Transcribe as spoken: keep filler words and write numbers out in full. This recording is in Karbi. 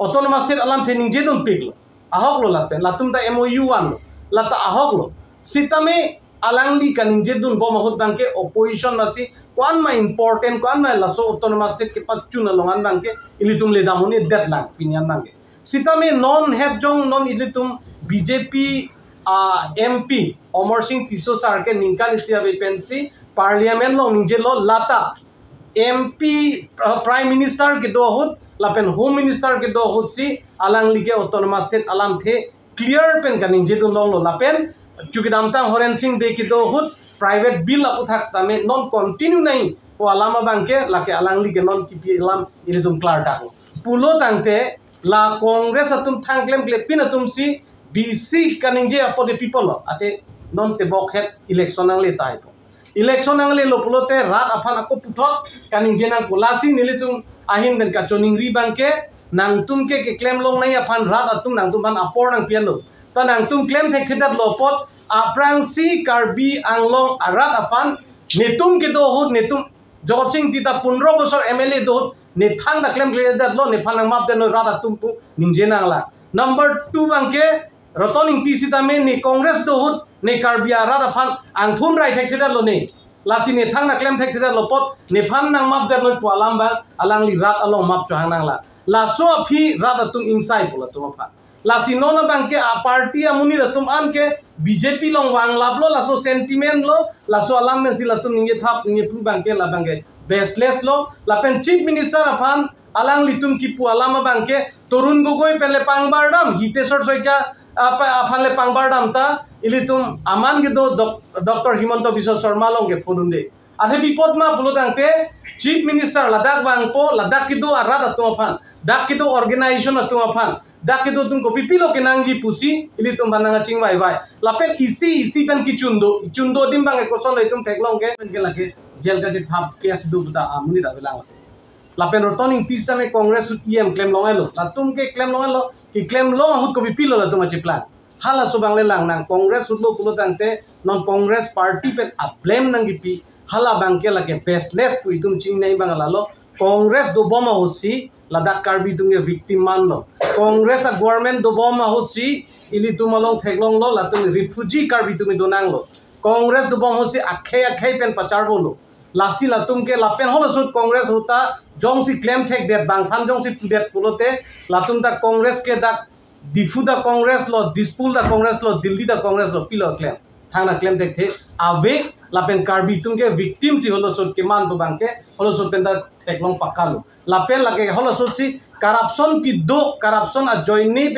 Autonomous State alamthe ningjedunpiklo. Ahoklo lapen, latum ta M O U vanlo. Lata ahoklo. Sitame alangli kaningjedunbom ahut abangke opposition masi ko-an ma important, ko-an ma laso Autonomous State kepachun along an abangke ilitum ledam un-edetlang pini an abangke. Sitame non het jong non ilitum B J P, ah, M P Amarsing Tisso sir ke ningkan isi ave pensi Parliament along ningjelo, lata M P, ah, Prime Minister kedo ahut lapen Home Minister kedo ahutsi alangli ke Autonomous State alamthe clear pen kaningjedun longlo, lapen chukidamtang Horensing Bey kedo ahut private bill aphuthak sitame non continue nangji pu alam abangke lake alangli ke non kipi alam ilitum klardak pulo tangte, la Congress atum thang klemklepin atumsi bisi kaningje apot de people lo, ate non tebok het election nangle tahai po. Election nanglelo pulote rat aphan ako puthot kaningje nangpo, lasi nelitum ahin pen kachoningri abangke, nangtum ke keklem longnei aphan rat atum nangtum aphan apor nangpi-etlo. Ta nangtum klem thekthedetlo apot, aphrangsi Karbi Anglong arat aphan netum kedo ahut, netum Jagat Sing Engti ta pondro bosor M L A do ahut, nephan ta klemkledetlo, nephan nangmapdetlo rat atum pu ningje nanglang. Number two abangke, Ratan Engti sitame ne Congress do ahut ne Karbi arat aphan angthun rai thekthedetlo ne. Lasi ne thang ta klem thekthedetlo apot nephan nangmapdetlo pu alam abang alangli rat along map chohang nanglang. Laso aphi rat atum ingsai pu latum aphan. Lasi non abangke a party amonit atum an ke B J P along vanglaplo, laso sentiment lo, laso alam pensi latum ningjethap ningjephu abangke labangke baseless lo. Lapen Chief Minister aphan alanglitum kipu alam abangke Tarun Gogoi pen le pangbardam, Hiteswar Saikia, ah, pa-, aphan le pangbardam ta ilitum aman kedo Doc-, Doctor Himanta Biswa Sarma along ke phone un-e. Athe pi apot ma pulo tangte Chief Minister ladak vangpo, ladak kedo arat atum aphan, dak kedo organization atum aphan, dak kedo atum kopipilo kenangji pusi ilitum aphan nangkachingvaivai. Lapen isi isi pen kechun do, chun do adim abang koson lo itum theklong ke, pen ke lake jail kachethap case do puta amonit avelang. Lapen Ratan Engti sitame Congress ahut E M klem longelo. Latum ke klem longelo. Keklem long ahut kopipilo latum achiplang. Halaso abang le lang nang Congress ahut lo pulo tangte non Congress party pen a-blame nangkipi. Hala abangke lake baseless pu itum chinine abang lalo. Congress dobom ahutsi ladak Karbi atum ke victim manlo. Congress a-government dobom ahutsi ilitum along theklonglo, latum refugee Karbi atum do nanglo. Congress dobom ahutsi akhei akhei pen pacharvolo. Lasi latum ke lapen halaso ahut Congress ahut ta jongsi klem thekdet, bangphan jongsi pudet pulote, latum ta Congress ke dak Diphu ta Congress lo, Dispur ta Congress lo, Delhi ta Congress lo, pilo klem. Thang ta klem thekthe ave, lapen Karbi atum ke victim si halaso ahut keman pu abangke, halaso ahut pen ta theklong pakalo. Lapen lake halaso ahutsi corruption kedo, corruption ajoine